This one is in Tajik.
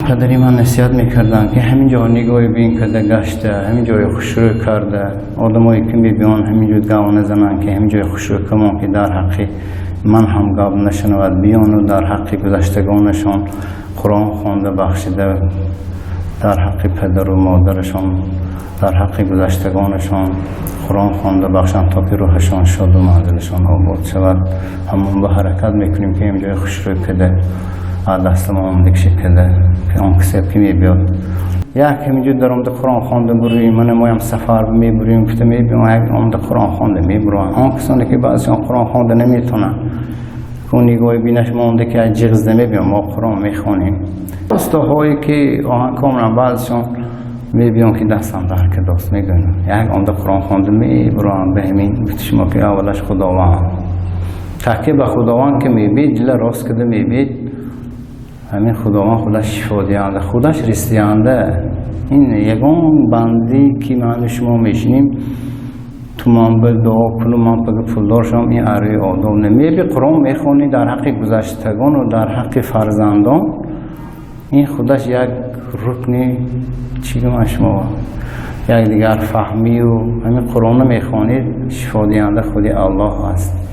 Падари ман насиҳат мекарданд, ки ҳамин ҷо нигоҳи бин карда гашта, ҳамин ҷои хушрӯй карда, одамое ки мебиён, ҳамин ҷо гав назананд, ки ҳамин ҷои хушрӯй камон, ки дар ҳаққи ман ҳам гап нашунавад, биёну дар ҳаққи гузаштагонашон Қуръон хонда бахшида, дар ҳаққи падару модарашон, дар ҳаққи гузаштагонашон Қуръон хонда бахшанд, то ки рӯҳашон шоду манзилашон обод шавад. Ҳамон ба ҳаракат мекунем, ки ҳамин ҷои хушрӯй карда, аз дастамон омадагиша карда, он кисе ки мебиёд, як ҳаминҷо даромада Қуръон хонда бурӯем. Мана моям сафар мебурем, гуфта мебиём, як омада Қуръон хонда мебурам. Он касоне ки баъзеон Қуръон хонда наметонанд, ку нигоҳи бинаш монда, ки аз ҷиғз намебиём, мо Қуръон мехонем. Устоҳое ки оҳангкомран, баъзешон мебиён, ки дастам дар кардост, мегӯям, як омада Қуръон хонда мебурам. Ба ҳамин гуфти шумо, ки аввалаш Худованд, такя ба Худованд ки мебид, дила рост карда мебид, ҳамин Худованд худаш шифодиҳанда, худаш ризқдиҳанда. Ин ягон бандӣ ки ману шумо мешинем, ту ман ба дуо куну, ман пага пулдор шавам, ин арӯи одоб не. Меби Қуръон мехонӣ дар ҳаққи гузаштагону дар ҳаққи фарзандон, ин худаш як рукни, чӣ гӯям шумо, якдигар фаҳмию. Ҳамин Қуръонро мехонед, шифодиҳанда худи Аллоҳ аст.